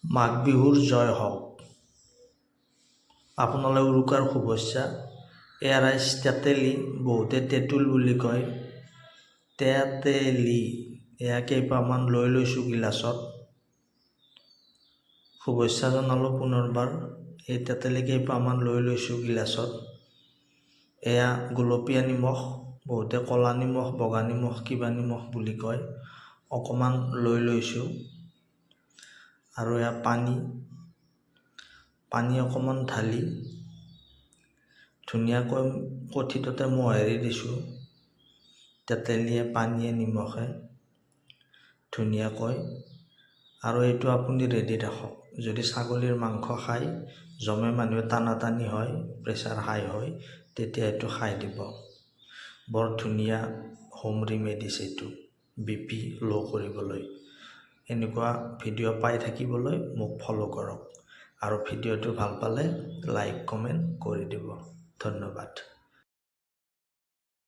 মাঘ বিহুৰ জয় হওক। আপোনালৈ উৰুকাৰ শুভেচ্ছা। এয়া ৰাইজ তেতেলী, বহুতে তেঁতুল বুলি কয়। তেতেলী এয়া কেইপামান লৈ লৈছোঁ গিলাচত। শুভেচ্ছা জনালোঁ পুনৰবাৰ। এই তেতেলী কেইপামান লৈ লৈছোঁ গিলাচত। এয়া গোলপীয়া নিমখ, বহুতে ক'লা নিমখ, বগা নিমখ, কিবা নিমখ বুলি কয়, অকণমান লৈ লৈছোঁ। আৰু এয়া পানী, পানী অকণমান ঢালি ধুনীয়াকৈ কঠিটোতে মোহাৰি দিছোঁ, তেতেলীয়ে, পানীয়ে, নিমখে ধুনীয়াকৈ। আৰু এইটো আপুনি ৰেডি ৰাখক। যদি ছাগলীৰ মাংস খায়, জমে মানুহে টানা টানি হয়, প্ৰেছাৰ হাই হয়, তেতিয়া এইটো খাই দিব। বৰ ধুনীয়া হোম ৰিমেডিছ এইটো বিপি ল' কৰিবলৈ। এনেকুৱা ভিডিঅ' পাই থাকিবলৈ মোক ফ'ল' কৰক আৰু ভিডিঅ'টো ভাল পালে লাইক, কমেণ্ট কৰি দিব। ধন্যবাদ।